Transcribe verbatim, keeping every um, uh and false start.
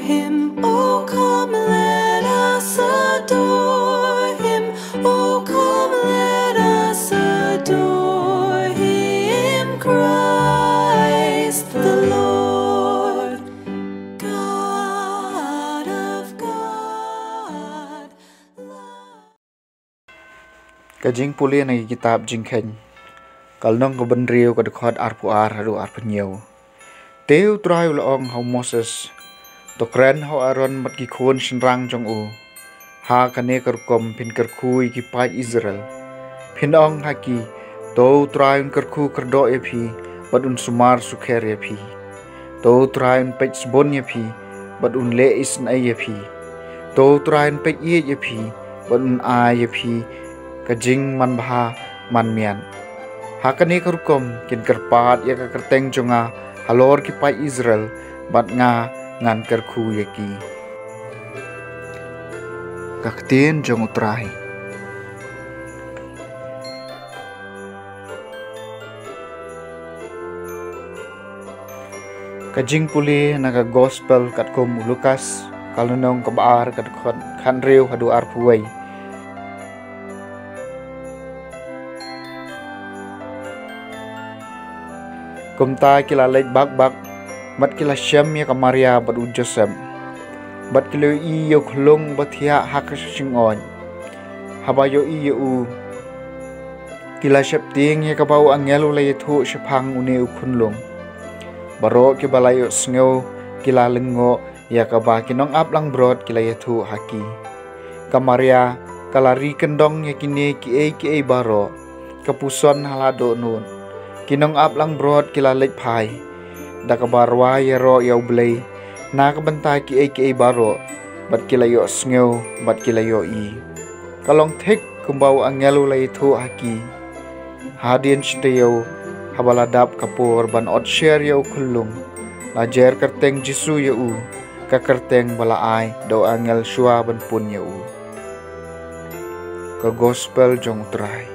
Him, oh come, let us adore him. Oh come, let us adore him, Christ the Lord, God of God. Ka jingpule na ki kitab Jingkheiñ, ka lynnong kaba hynriew, ka dkhot arphew ar haduh arphew hynñiew. Te U Trai u la ong ha u Moses: To kren ha u Aaron bad ki khun shynrang jong u. Ha kane ka rukom phin kyrkhu ïa ki paid Israel. Phin ong ha ki: To U Trai un kyrkhu kyrdoh ïa phi bad un sumar sukher ïa phi. To U Trai un peit sbun ïa phi bad un leh isynei ïa phi. To U Trai un peit ïeit ïa phi bad un ai ïa phi ka jingmanbha manmiat. Ha kane ka rukom kin kyrpad ïa ka kyrteng jong nga halor ki paid Israel, bad nga ngan kyrkhu ïa ki. Ka ktien jong U Trai. Ka jingpule na ka Gospel katkum u Lukas, ka lynnong kaba ar, ka dkhot khathynriew haduh arphew wei. Kumta ki la leit bak bak, bad ki la shem ïa ka Maria bad u Joseph. Bad ki la ïohi ïa u khunlung ba thiah ha ka shyngkhuid. Haba ïohi ïa u, ki la sheptieng ïa kaba u angel u la ïathuh shaphang une u khunlung. Baroh kiba la ïohsngew ki la lyngngoh ïa kaba ki nongap langbrot ki la ïathuh ha ki. Ka Maria ka la ri kyndong ïa kine kiei kiei baroh, ka puson ha la dohnud. Ki nongap langbrot ki la leit phai da kaba rwai ïaroh ïa U Blei na ka bynta kiei kiei baroh, bad ki la ïohsngew bad ki la ïohi. Ka long thik kumba u angel u la ïathuh ha ki. Hadien shi taïew, haba la dap ka por ban ot sher ïa u khunlung, la jer kyrteng Jisu ïa u, ka kyrteng ba la ai da u angel shuwa ban pun ïa u. Ka Gospel jong U Trai.